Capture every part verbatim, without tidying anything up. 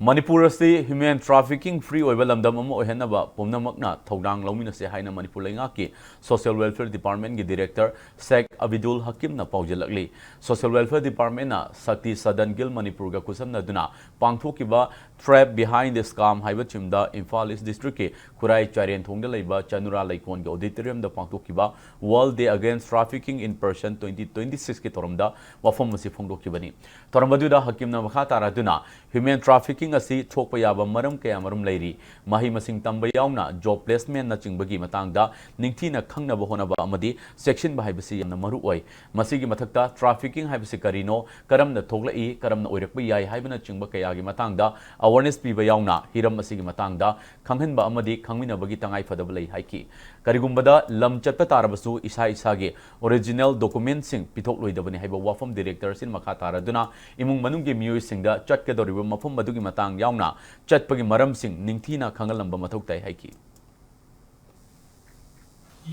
ꯃꯅꯤꯄꯨꯔ ꯑꯁꯤ human trafficking free ꯑꯣꯏꯕ ꯂꯝꯗꯝ ꯑꯃ ꯑꯣꯏꯍꯟꯅꯕ ꯄꯨꯝꯅꯃꯛꯅ ꯊꯧꯗꯥꯡ ꯂꯧꯃꯤꯟꯅꯁꯦ ꯍꯥꯏꯅ ꯃꯅꯤꯄꯨꯔ ꯂꯩꯉꯥꯛꯀꯤ Social Welfare Department ꯀꯤ Director ꯁꯦꯛ ꯑꯕꯤꯗꯨꯜ ꯍꯀꯤꯝꯅ ꯄꯥꯎꯖꯦꯜꯂꯛꯂꯤ꯫ Social Welfare Department ꯅ ꯁꯛꯇꯤ ꯁꯗꯟ ꯒꯤꯜ ꯃꯅꯤꯄꯨꯔꯒ ꯈꯨꯠꯁꯝꯅꯗꯨꯅ ꯄꯥꯡꯊꯣꯛꯈꯤꯕ Trap Behind the Scam ꯍꯥꯏꯕ theme ꯗ ꯏꯝꯐꯥꯜ ꯏꯁ ꯗꯤꯁꯇ꯭ꯔꯤꯛꯀꯤ ꯈꯨꯔꯥꯏ ꯆꯥꯏꯔꯦꯟꯊꯣꯡꯗ ꯂꯩꯕ ꯆꯅꯨꯔꯥ ꯂꯩꯀꯣꯟꯒꯤ auditorium ꯗ ꯄꯥꯡꯊꯣꯛꯈꯤꯕ World Day Against Trafficking in Person twenty twenty-six ꯀꯤ ꯊꯧꯔꯝꯗ ꯋꯥꯐꯝ ꯑꯁꯤ ꯐꯣꯡꯗꯣꯛꯈꯤꯕꯅꯤ꯫ ꯊꯧꯔꯝ ꯑꯗꯨꯗ ꯍꯀꯤꯝꯅ ꯃꯈꯥ ꯇꯥꯔꯗꯨꯅ human trafficking ꯑꯁꯤ ꯊꯣꯛꯄ ꯌꯥꯕ ꯃꯔꯝ ꯀꯌꯥ ꯃꯔꯨꯝ ꯂꯩꯔꯤ꯫ ꯃꯍꯩ ꯃꯁꯤꯡ ꯇꯝꯕ ꯌꯥꯎꯅ job placement ꯅꯆꯤꯡꯕꯒꯤ ꯃꯇꯥꯡꯗ ꯅꯤꯡꯊꯤꯅ ꯈꯪꯅꯕ ꯍꯣꯠꯅꯕ ꯑꯃꯗꯤ ꯆꯦꯛꯁꯤꯟꯕ ꯍꯥꯏꯕꯁꯤ ꯌꯥꯝꯅ ꯃꯔꯨ ꯑꯣꯏ꯫ ꯃꯁꯤꯒꯤ ꯃꯊꯛꯇ trafficking ꯍꯥꯏꯕꯁꯤ ꯀꯔꯤꯅꯣ, ꯀꯔꯝꯅ ꯊꯣꯛꯂꯛꯏ, ꯀꯔꯝꯅ ꯑꯣꯏꯔꯛꯄ ꯌꯥꯏ ꯍꯥꯏꯕꯅꯆꯤꯡꯕ ꯀꯌꯥꯒꯤ ꯃꯇꯥꯡꯗ awareness ꯄꯤꯕ ꯌꯥꯎꯅ ꯍꯤꯔꯝ ꯑꯁꯤꯒꯤ ꯃꯇꯥꯡꯗ ꯈꯪꯍꯟꯕ ꯑꯃꯗꯤ ꯈꯪꯃꯤꯟꯅꯕꯒꯤ ꯇꯉꯥꯏ ꯐꯗꯕ ꯂꯩ ꯍꯥꯏꯈꯤ꯫ ꯀꯔꯤꯒꯨꯝꯕꯗ ꯂꯝ ꯆꯠꯄ ꯇꯥꯔꯕꯁꯨ ꯏꯁꯥ ꯏꯁꯥꯒꯤ original document ꯁꯤꯡ ꯄꯤꯊꯣꯛꯂꯣꯏꯗꯕꯅꯤ ꯍꯥꯏꯕ ꯋꯥꯐꯝ Director ꯁꯤꯅ ꯃꯈꯥ ꯇꯥꯔꯗꯨꯅ ꯏꯃꯨꯡ ꯃꯅꯨꯡꯒꯤ ꯃꯤꯑꯣꯏꯁꯤꯡꯗ ꯆꯠꯀꯗꯧꯔꯤꯕ ꯃꯐꯝ ꯑꯗꯨꯒꯤ ꯃꯇꯥꯡ ꯌꯥꯎꯅ ꯆꯠꯄꯒꯤ ꯃꯔꯝꯁꯤꯡ ꯅꯤꯡꯊꯤꯅ ꯈꯪꯍꯜꯂꯝꯕ ꯃꯊꯧ ꯇꯥꯏ ꯍꯥꯏꯈꯤ꯫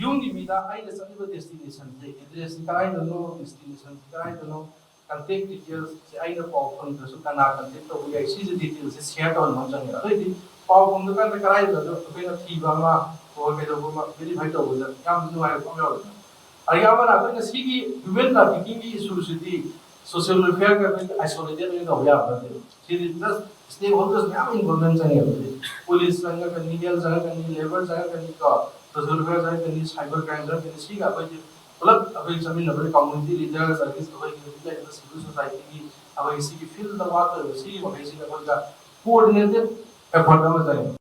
ꯌꯨꯝꯒꯤ ꯃꯤꯗ ꯑꯩꯅ ꯆꯠꯂꯤꯕ destination ꯁꯦ, address ꯁꯤ ꯀꯗꯥꯏꯗꯅꯣ, destination ꯁꯤ ꯀꯗꯥꯏꯗꯅꯣ, contact details ꯁꯦ ꯑꯩꯅ ꯄꯥꯎ ꯐꯪꯗ꯭ꯔꯁꯨ ꯀꯅꯥ contact ꯇꯧꯕ ꯌꯥꯏ, ꯁꯤꯁꯦ details ꯁꯦ share ꯇꯧꯍꯟꯕ ꯑꯃ ꯆꯪꯉꯦ꯫ ꯑꯗꯩꯗꯤ ꯄꯥꯎ ꯐꯪꯗ꯭ꯔꯀꯥꯟꯗ ꯀꯗꯥꯏꯗꯅꯣ ꯑꯩꯈꯣꯏꯅ ꯊꯤꯕ ꯑꯃ, or ꯀꯩꯗꯧꯕ ꯑꯃ verify ꯇꯧꯕꯗ ꯌꯥꯝ ꯅꯨꯡꯉꯥꯏꯕ ꯑꯃ ꯌꯥꯎꯋꯦ꯫ ꯑꯗꯒꯤ ꯑꯃꯅ ꯑꯩꯈꯣꯏꯅ ꯁꯤꯒꯤ human trafficking ꯒꯤ issue ꯁꯤꯗꯤ social welfare ꯒ ꯑꯩꯈꯣꯏꯒꯤ isolated ꯑꯣꯏꯅ ꯇꯧꯕ ꯌꯥꯕ ꯅꯠꯇꯦ꯫ ꯁꯤꯗꯤ just stakeholders ꯃꯌꯥꯝ involvement ꯆꯪꯉꯦꯕ꯫ ꯁꯤꯗꯤ police ꯆꯪꯉꯛꯀꯅꯤ, health ꯆꯪꯉꯛꯀꯅꯤ, labour ꯆꯪꯉꯛꯀꯅꯤ, ꯀꯣ, social welfare ꯆꯪꯉꯛꯀꯅꯤ, cyber crime ꯆꯪꯉꯛꯀꯅꯤ꯫ ꯁꯤꯒ ꯑꯩꯈꯣꯏꯁꯦ ꯄꯨꯂꯞ ꯑꯩꯈꯣꯏ ꯆꯠꯃꯤꯟꯅꯕꯒꯤ community leaders, ꯑꯗꯒꯤ ꯑꯩꯈꯣꯏꯒꯤ ꯍꯧꯖꯤꯛ ꯂꯩꯔꯤꯕ civil society ꯒꯤ ꯑꯩꯈꯣꯏꯒꯤ ꯁꯤꯒꯤ field ꯗ work ꯇꯧꯔꯤꯕ ꯁꯤꯒꯤ ꯃꯈꯩꯁꯤꯒ ꯑꯩꯈꯣꯏꯒ coordinated effort ꯑꯃ ꯆꯪꯉꯦ꯫